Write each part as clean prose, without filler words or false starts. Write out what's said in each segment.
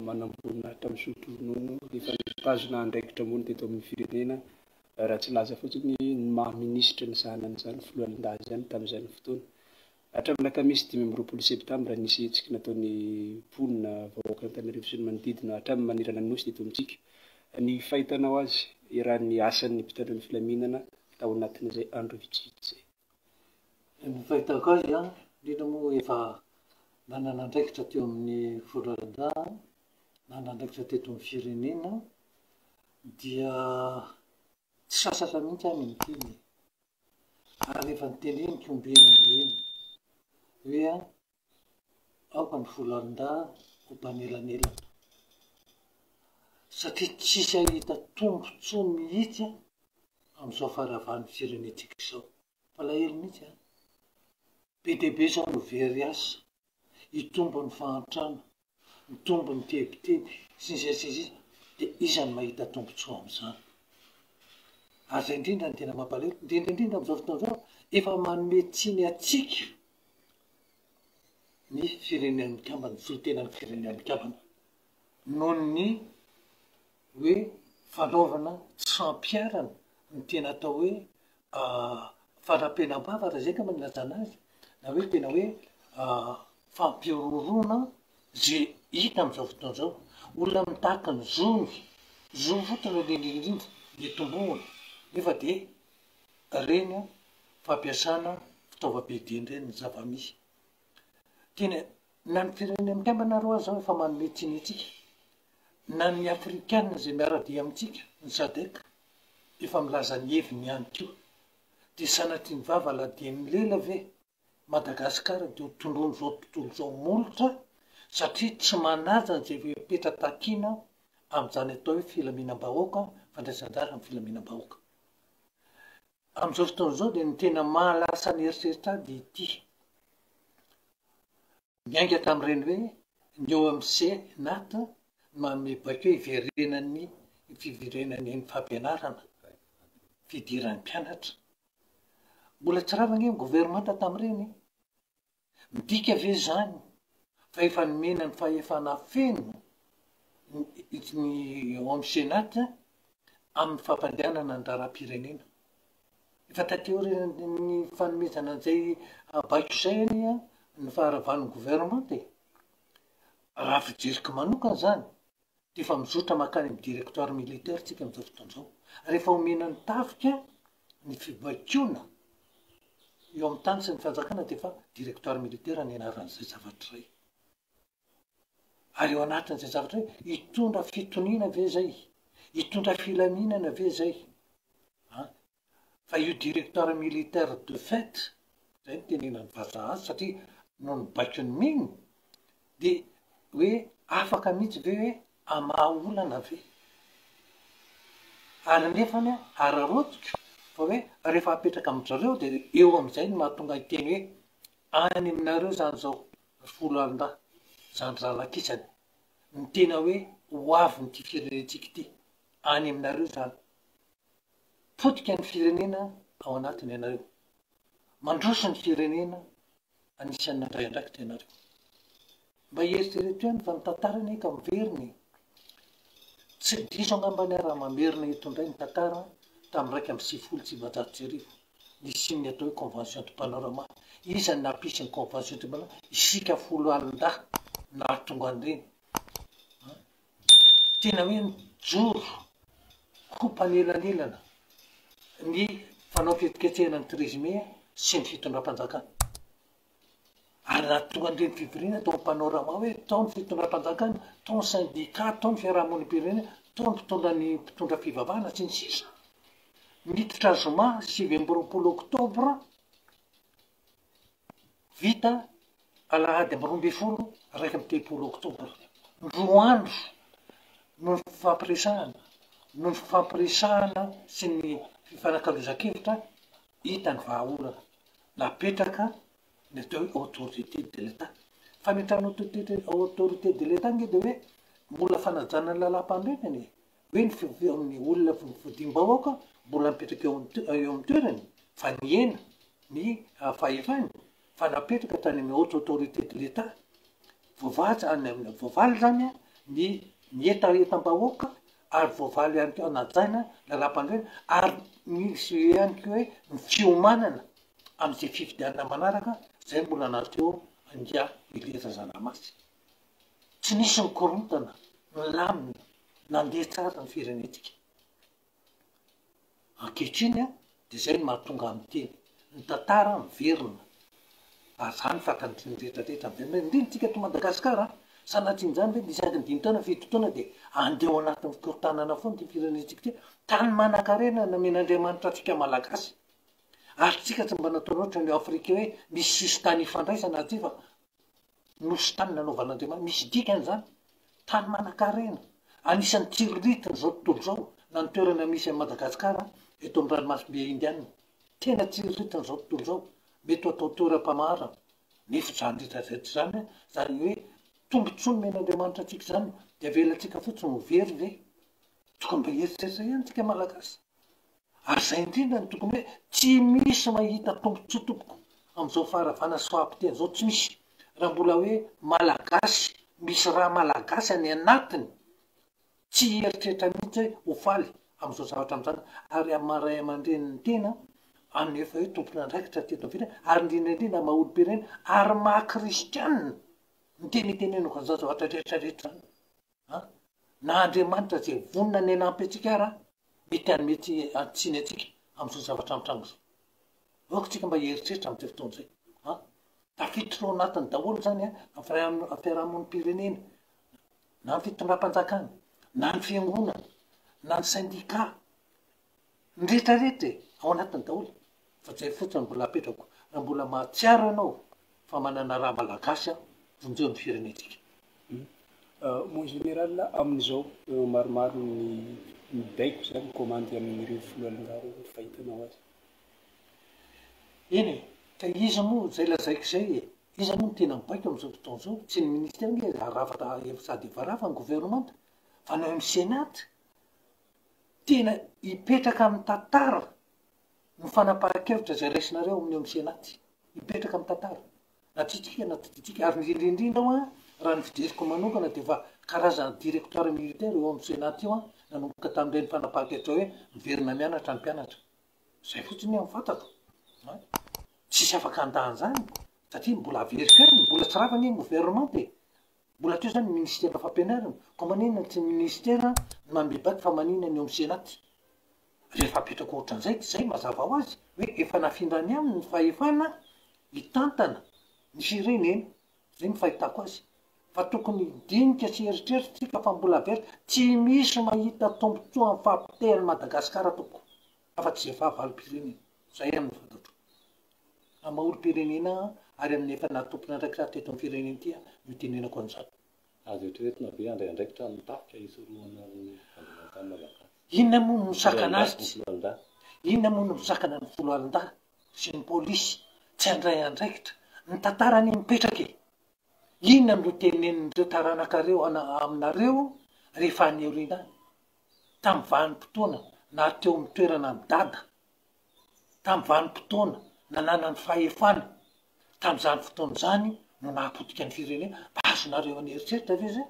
manamboninahitra misotro ronono efa nitazona andraikitra ambony teto amin'ny firenena, raha tsy hilaza fotsiny ny maha minisitra nisahana an'izany foloalindahy izany tamin'izany fotoana. Hatramin'ny alakamisy 25 septambra nisy hetsika nataon'ny mponina vahoaka Antananarivo sy ny manodidina hatramin'ny manerana ny Nosy teto amintsika. Ny fahitanao azy raha ny asan'ny mpitandro ny filaminana tao anatin'izay andro vitsivitsy izay. Ny fahitako azy an, indrindra moa efa nanana andraikitra teo amin'ny foloalindahy, nanana andraikitra teto amin'ny firenena, dia tsy sasatra mihitsy aho ny miteny e. Ary efa noteneniko ombieny ombieny hoe aoka ny foloalindahy ho mpanelanelana. Satria tsisy hahita tombotsoa mihitsy amin'izao faharavan'ny firenentsika izao. Mampalahelo mihitsy an! Be dia be izao no very asa, hitombo ny fahantrana, mitombo ny tebiteby, sy ny sisa sy ny sisa, dia iza no mahita tombontsoa amin'izany? Ary izay indrindra no tena mampalahelo, indrindra indrindra amin'izao fotoana izao, efa manome tsiny antsika ny Firenena Mikambana, ny solontenan'ny Firenena Mikambana, noho ny hoe fanaovana tsy fampiharana ny tena atao hoe fanampenam-bava raha izay angamba no ilazana azy, na hoe tena hoe fampihorohoroana izay hita amin'izao fotoana izao. Olona mitaky ny zony, zo fotsiny no indrindra indrindra ny tombohana nefa dia ireny fampiasana fitaovam-piadiana ireny ny zava-misy. Tena na ny Firenena Mikambana ary ho'a izao efa manome tsiny antsika, na ny Afrikana izay miara-dia amintsika, ny Sadec, efa milaza ny heviny ihany koa. Dia sanatria ny vava ladian'ny lela ve Madagascar dia ho tondroin'izao tontolo izao molotra satria tsy manaja an'izay fepetra takiana amin'izany atao hoe filaminam-bahoaka, fandraisan-anjara amin'ny filaminam-bahoaka. Amin'izao fotoana izao dia ny tena mahalasa ny eritreritra ahy dia ity. Niainga tamin'ireny hoe ny eo amin'ny Senat no manome baiko hoe hiverenan'ny fiverenan'ny ny fampianarana, fidiran'ny mpianatra. Mbola tsy rava ange ny governemanta tamin'ireny e! Midika ve izany fa efa nomena ny fahefana feno ny eo amin'ny Senat amin'ny fampandehanana ny raharaham-pirenena? Efa taty aorian'ny fanomezana an'izay baiko izay anie ny faharavan'ny governemanta e! Raha fijeriko manokana izany dia efa mizotra mankany amin'ny directoire militaire tsika amin'izao fotoana izao. Rehefa omena ny tafika ny fibaikoana eo amin'ny tany sy ny fanjakana dia efa directoire militaire ny anaran'izay zavatra izay. Ary eo anatin'izay zavatra izay, hitondra fitoniana ve izay? Hitondra filaminana ve izay? An? Fa io directoire militaire de fait, zay no tenenan'ny vazaha azy satria noho ny baikon'ny mino, dia hoe afaka mihitsy ve hoe hamaha olana ve? Ary nefany an, araraotiko fa hoe rehefa apetraka amin-dry zareo dia eo amin'izay no mahatonga hiteny hoe any aminareo izany izao ry foloalindahy, zandry zalakisany, ny tena hoe ho avin'ity firenentsika ity, any aminareo izany. Potika ny firenena ao anatiny ianareo. Mandroso ny firenena anisan'ny nandray andraikitra ianareo. Mba eritrereto ihany fa ny tantara anie ka miverina e. Tsy diso angamba ny ahy raha mamerina eto indray ny tantara tamin'ny 1991 nisian'ny atao hoe convention du panorama. Iza no nampisy ny convention du panorama? Isika foloalindahy nahatonga an'ireny. Tena hoe mijoro ho mpanelanelana ny fanao fihetsiketsehana ny treize mai sy ny fitondram-panjakana. Ary nahatonga an'ireny fivoriana tao amin'ny Panorama hoe tao ny fitondram-panjakana, tao ny sendika, tao ny fiarahamonim-pirenena, tao ny mpitondra ny mpitondra fivavahana sy ny sisa. Niditra zoma 29 oktobra Vita alahady amin'ny 12 31 oktobra. Roa andro no nifampiresahana, no nifampiresahana sy ny fifanakalozan-kevitra, hita ny vahaolana. Napetraka ny atao hoe autorité de l'Etat. Fametrahana autorité de l'Etat ange dia hoe mbola fanajana ny lalàmpanorenana e. Hoe ny ny olona fodiam-bahoaka mbola mipetraka eo amin'ny toerany fa nihena ny fahefany fa napetraka tany amin'ny haute autorité de l'Etat. Voavatsy any amin'ny voavaly izany an. ny ny hetahetam-bahoaka ary voavaly ihany koa najaina ny lalàmpanorenana ary misy ihany koa hoe ny fiomanana amin'izay fifidianana manaraka izay mbola natao an'ingahy Elia Razanamasy. Tsy nisy ny korontana, nilamina, nandeha tsara ny firenentsika. Ankehitriny dia izay no mahatonga ahy miteny, ny tantara miverina, ary izany fantatry ny rehetra rehetra miverina, indrindra isika eto Madagasikara, sanatrian'izany ve isaky ny dimy taona, fito taona dia andeha ao anatin'ny fikorontanana foana ity firenentsika ity, tany manankarena nomen'Andriamanitra antsika Malagasy, ary tsika tsy mba natao loatra ny ao Afrika hoe misy sisintany ifandraisana aty fa Nosy tany nanaovan'Andriamanitra, misy dikany izany, tany manankarena, anisan'ny tsiriritin'izao tontolo izao, na ny toerana misy an'i Madagasikara eto amin'ny ranomasimbe Indiana, tena tsiriritin'izao tontolo izao, mety ho atao toeram-pamaharana, nefa izany rehetra rehetra izany, izany hoe tombontsoa nomen'Andriamanitra antsika izany, dia avelantsika fotsiny ho very ve? Tokony mba hieritreritra ihany tsika Malagasy. Ary izay indrindra no tokony hoe tsy misy mahita tombotsoa tompoko amin'izao faharavana sy fahapotehana izao, tsy misy. Raha mbola hoe Malagasy, misy ra Malagasy any anatiny, tsy hieritreritra mihitsy hoe ho faly amin'izao zavatra amin'izany. Ary amin'ny maha ray aman-drenin'ny tena, amin'ny efa hoe tompon'andraikitra teto amin'ny firenena, ary indrindra indrindra maha olom-pirenena, ary maha kristianina, ny tena itenenako an'izao zavatra rehetra rehetra izany. An! Na Andriamanitra izay vonona ny hanampy antsika ara mety hanome tsiny antsika amin'izao zavatra mitranga izao. Aoka isika mba hieritreritra amin'izay fotoana izay. An! Tafiditra ao anatiny daholo izany an, ny fiarahamonim-pirenena, na ny fitondram-panjakana, na ny fiangonana, na ny sendikà, Ny rehetra rehetra e! Ao anatiny daholo. Fa zay fotsiny mbola apetrako. Raha mbola mahatsiaro ianao fa manana ra malagasy aho, vonjeo ny firenentsika. Mon général, amin'izao maromaro ny mibaiko izany, mi-commande amin'ireo foloalindahy ireo ny fahitanao azy. Eny e! Ka iza moa izay lazaiko izay e! Iza moa no tena mibaiko amin'izao fotoana izao? Tsy ny ministera ange rava sady efa rava ny governemanta fa ny ao amin'ny senat. Tena hipetraka amin'ny tantara ny fanapahan-kevitra izay raisinareo amin'ny eo amin'ny Senat. Hipetraka amin'ny tantara. Na tiantsika na tsy tiantsika. Ary indrindra indrindra hoa, raha ny fijeriko manokana dia efa karazana directoire militaire eo amin'ny Senat io nanomboka tamin'ireny fanapahan-kevitra hoe miverina mianatra ny mpianatra. Izay fotsiny no fantako. Tsisy afaka handà an'izany satria mbola averiko ihany, mbola tsy rava anie ny gouvernement e. Mbola teo zany ny ministera fampianarana, koa maninona tsy ny ministera no manome baiko fa maninona ny eo amin'ny senat? Rehefa apetraka ohatran'izay dia zay mazava ho azy hoe efa nafindrany aminy ny fahefana hitantana ny firenena, zay ny fahitako azy. Fa tokony hidinika sy hieritreritra tsika fa mbola very, tsy misy mahita tombotsoa amin'ny fahapotehan'i Madagasikara tompoko, afa-tsy izay fahavalom-pirenena, zay ihany no fantatro. Amin'ny maha olom-pirenena ary amin'ny efa naha tompon'andraikitra ahy teto amin'ny firenena ity no itenenako an'izany. Azo eritreretina ve handray andraikitra ny tafika hisorohana ny fandavan-tany malagasy? Inona moa no misakana azy tsy Inona moa no misakana ny foloalindahy sy ny polisy tsy handray andraikitra? Ny tantara anie mipetraka e! Inona no tenenin'ireo taranakareo aminareo rehefa any aoriana any? Tamin'ny vanim-potoana naha teo amin'ny toerana an'i Dada tamin'ny vanim-potoana nananany fahefana, tamin'izany fotoana izany no nahapotika ny firenena, mba azonareo an'eritreritra ve izay?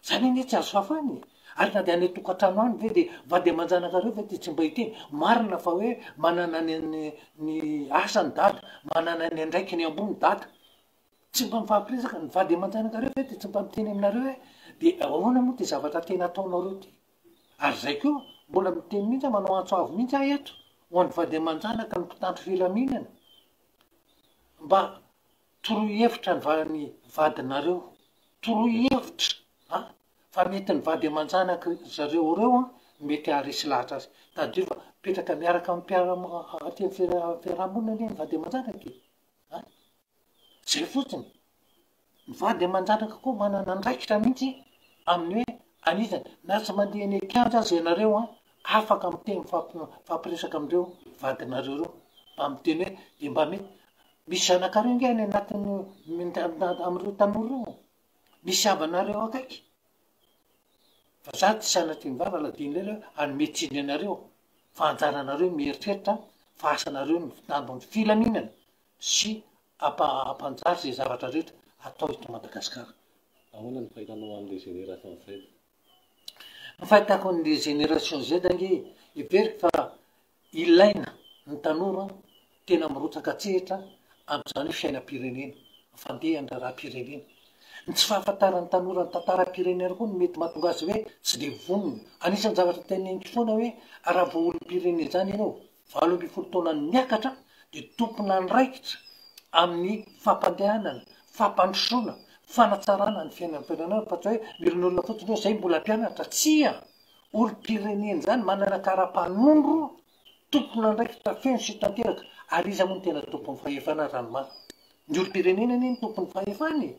Izany anie tsy azo fafana e! Ary na dia any an-tokantrano any ve dia vady aman-janakareo ve dia tsy mba hiteny? Marina fa hoe manana ny ny asany dada, manana ny andraikiny ambony dada. Tsy mba mifampiresaka, ny vady aman-janakareo ve dia tsy mba miteny aminareo hoe dia ahoana moa ity zavatra tena ataonareo ity? Ary izay koa, mbola miteny mihitsy aho, manao antso avo mihitsy aho eto, ho an'ny vady aman-janaka ny mpitandro filaminana, mba toroy hevitra ny va- ny vadinareo, toroy hevitra an, fa mety ny vady aman-janaky zareo ireo an, mety haharesy lahatra azy. Tadidio fa mipetraka miaraka amin'ny mpiara- aty amin'ny fiara- fiarahamonina anie ny vady aman-janaka e, an. Zay fotsiny. Ny vady aman-janaka koa manana andraikitra mihitsy amin'ny hoe anizany. Na tsy mandeha eny an-kianja aza ianareo an, afaka miteny mifampiresaka amin'ireo vadinareo ireo. Mba miteny hoe dia mba mety. Misy zanakareo ange any anatin'ny amin'ireo tanora ireo. Misy havanareo akaiky. Fa za tsy sanatria ny vava ladino lela hoe hanome tsiny anareo. Fa anjaranareo mieritreritra fa asanareo ny mitandro ny filaminana sy hampanjary izay zavatra rehetra atao eto Madagasikara. Ahoana ny fahitanao an'ilay jeneraly? Z? Ny fahitako an'le génération Z ange, heveriko fa ilaina ny tanora tena mirotsaka an-tsehatra amin'izany hoe fiainam-pirenena, fandehan'ny raharaham-pirenena. Ny tsy fahafantaran'ny tanora ny tantaram-pirenena koa no mety mahatonga azy hoe tsy dia vonona. Anisan'ny zavatra teneniko foana hoe raha vao olom-pirenena izany ianao, 18 taona miakatra dia tompon'andraikitra amin'ny fampandehanana, fampandrosoana, fanatsarana ny fiainan'ny firenena fa tsy hoe miron'olona fotsiny hoe zay mbola mpianatra. Tsia! Olom-pirenena izany manana kara-panondro, tompon'andraikitra feno sy tanteraka. Ary iza moa no tena tompon'ny fahefana raha ny marina? Ny olom-pirenena anie no tompon'ny fahefana e!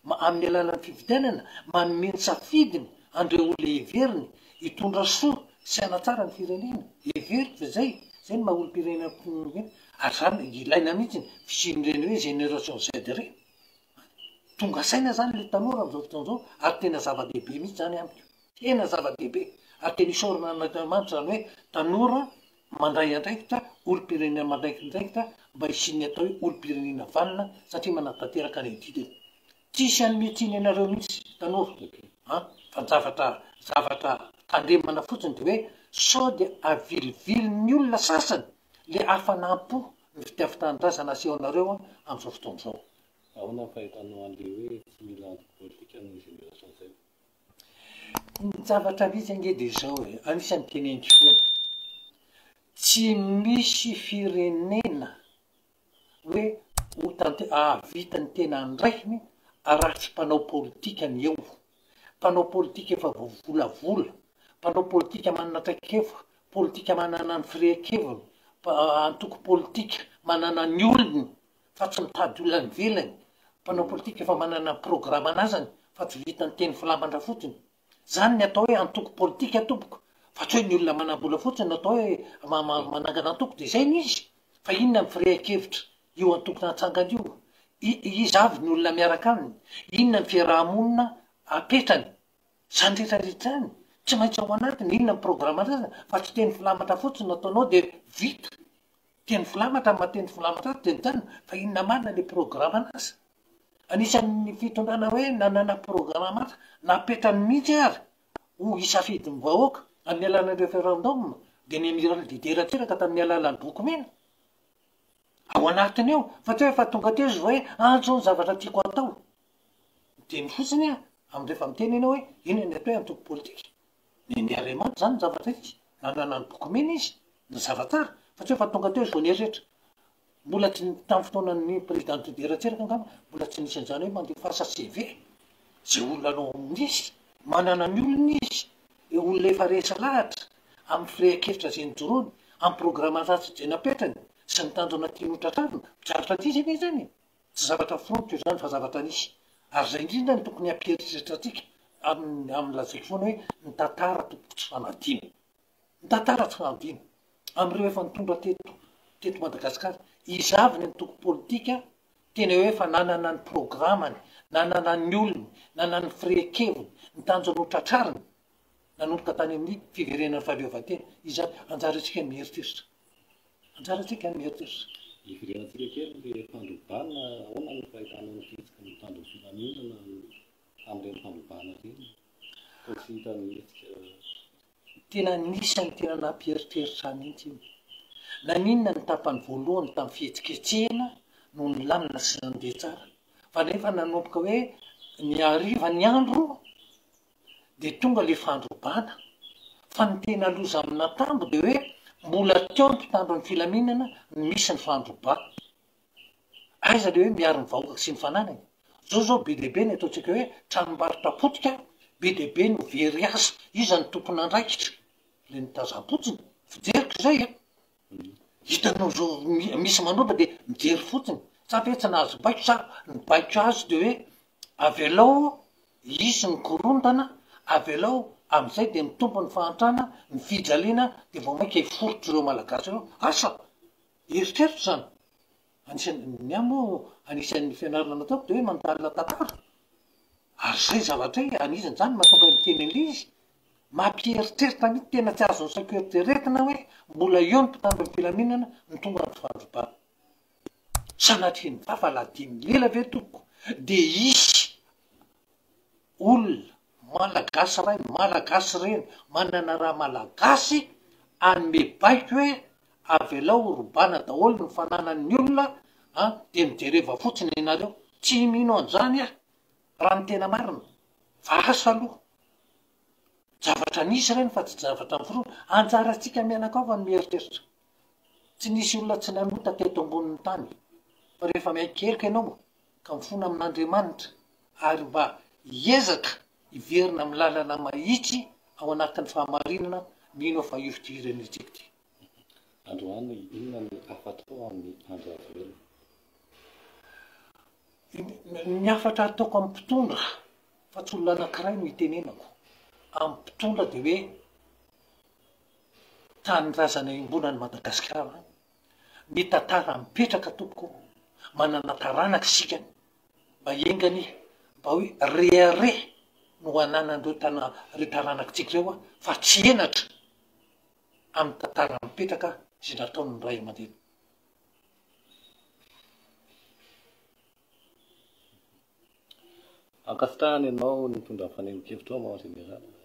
Amin'ny alalan'ny fifidianana, manome ny safidiny an'ireo olona heveriny hitondra soa sy hanatsara ny firenena. Heveriko fa izay, izay no maha olom-pirenena ary izany ilaina mihitsy ny fisian'ireny hoe génération Z ireny. Tonga saina izany ilay tanora amin'izao fotoana izao ary tena zava-dehibe mihitsy izany amiko. Tena zava-dehibe ary tena isaorana an'Andriamanitra izany hoe tanora mandray andraikitra, olom-pirenena mandray andraikitra mba hisian'ny atao hoe olom-pirenena vanona satria manatanteraka ny adidiny. Tsisy hanome tsiny anareo mihitsy tanora an! Fa ny zavatra zavatra tandremana fotsiny dia hoe sao dia avilivilin'ny olona sasany le hafanam-po ny fitiavan-tanindrazana asehonareo amin'izao fotoana izao. Ahoana ny fahitanao an'le hoe tsy mila antoko politika ny génération Z? Ny zavatra misy ange dia izao e, anisan'ny teneniko foana, tsy misy firenena hoe ho tante- hahavita ny tena andraikiny raha tsy mpanao politika ny eo. Mpanao politika efa voavolavola, mpanao politika manana traikefa, politika manana ny firehan-keviny, antoko politika manana ny olony fa tsy mitady olona any ivelany, mpanao politika efa manana ny programan'asany fa tsy vitan'ny teny filamatra fotsiny. Zany ny atao hoe antoko politika tompoko fa tsy hoe ny olona manam-bola fotsiny no atao hoe manangana antoko dia izay no izy fa inona ny firehan-kevitra io antoko natsangana io, iza avy ny olona miaraka aminy, inona ny fiaraha-monina apetrany. Zany rehetra rehetra zany tsy maintsy ao anatiny, inona ny programan'asany fa tsy teny filamatra fotsiny no ataonao dia vita. Teny filamatra ny maha teny filamatra azy dia mijanona fa inona marina le programan'asa? Anisan'ny fitondrana hoe nanana programan'asa napetrany mihitsy ary ho hisafidin'ny vahoaka amin'ny alalan'ny referendum dia ny Amiral Didier Ratsiraka tamin'ny alalan'ny boky mena ao anatiny ao fa tsy hoe efa tonga teo izy vao hoe an zao ny zavatra tiako atao. Miteny fotsiny aho amin'ny rehefa miteny ianao hoe inona ny atao hoe antoko politika? Ny ny Arema zany ny zavatra izy, nanana ny boky mena izy, nazava tsara, fa tsy hoe fa tonga teo izy vao nieritreritra. Mbola tsy tamin'ny fotoanan'ny président Didier Ratsiraka angamba, mbola tsy nisy an'izany hoe mandefasa CV. Izay olona anao misy, manana ny olony izy, e olona efa resy lahatra amin'ny firehan-kevitra izay nijoroany, amin'ny programme ratsy izay napetrany, sy ny tanjona tiany ho tratrarina, zavatra diso anie izany e! Tsy zavatra foroniko izany fa zavatra nisy. Ary izay indrindra no tokony hampieritreritra antsika amin'ny amin'ny lazaiko foana hoe ny tantara tompoko tsy fanadino. Ny tantara tsy fanadino. Amin'ireo efa nitondra teto teto Madagasikara, iza avy ny antoko politika tena hoe efa nanana ny programany, nanana ny olony, nanana ny firehan-keviny, ny tanjona ho tratrariny nanomboka tany amin'ny fiverenan'ny fahaleovantena. Iza avy? Anjarantsika ny mieritreritra. Anjarantsika ny mieritreritra. Hiverenantsika kely le fandrobana, ahoana no fahitanao ny fihetsiky ny mpitandro ny filaminana tamin'ireny fandrobana ireny? Toa tsy hita nihetsika. Tena anisan'ny tena nampieritreritra ahy mihitsy iny. Naninona ny tapany voalohany tamin'ny fihetsiketsehana no nilamina sy nandeha tsara, fa rehefa nanomboka hoe ny hariva ny andro dia tonga le fandrobana, fa ny tena loza amin'Antambo dia hoe mbola teo ny mpitandro ny filaminana no misy ny fandrobana. Aiza le hoe miaro ny vahoaka sy ny fananany? Zao zao be dia be ny ataontsika hoe tranombarotra potika, be dia be no very asa, iza no tompon'andraikitra? Le nitazam-potsiny, fijeriko izay an! Hitanao zao misy manova dia mijery fotsiny, sa ve tsy nahazo baiko sa ny baiko azo dia hoe avelao hisy ny korontana, avelao amin'izay dia mitombo ny fahantrana, ny fijaliana dia vao mainka hiforitra ireo Malagasy ireo, asa! Eritreritra izany. Anisan'ny, ny ahy moa anisan'ny fianarana nataoko dia hoe mandalina tantara. Ary izay zavatra izay, anisan'izany no mahatonga ahy miteny an'ilay izy. Mampieritreritra mihitsy, tena tsy azon'ny saiko eritreretina hoe mbola eo ny mpitandro ny filaminana no tonga ny fandrobana. Sanatria ny vava ladin'ny lela ve tompoko dia hisy olona. Malagasy ray, Malagasy reny, manana ra Malagasy hanome baiko hoe avelao ho robana daholo ny fananan'ny olona an, dia mijereva fotsiny ianareo. Tsy mino an'izany aho raha ny tena marina. Fa asa aloha. Zavatra nisy ireny fa tsy zavatra niforona. Anjarantsika mianakavy ny mieritreritra. Tsy nisy olona tsy nanota teto ambonin'ny tany. Fa rehefa miaiky heloka ianao ka mifona amin'Andriamanitra ary mba hiezaka hiverina amin'ny lalana mahitsy ao anatin'ny fahamarinana, mino aho fa io fidiran'itsika ity. Androany, inona ny hafatrao amin'i Andry Rajoelina? Ny hafatra ataoko amin'ny mpitondra, fa tsy olona anankiray no itenenako, amin'ny mpitondra dia hoe tanindrazana iombonan'i Madagasikara, ny tantara mipetraka tompoko, manana taranaka isika, mba enga anie, mba hoe rehareha no ananan'ireo tana, ireo taranakitsika ireo fa tsy henatra amin'ny tantara mipetraka izay nataon'ny ray aman-dreny. Ankasitrahana ianao nitondra ny fanehoan-kevitrao Mon Général.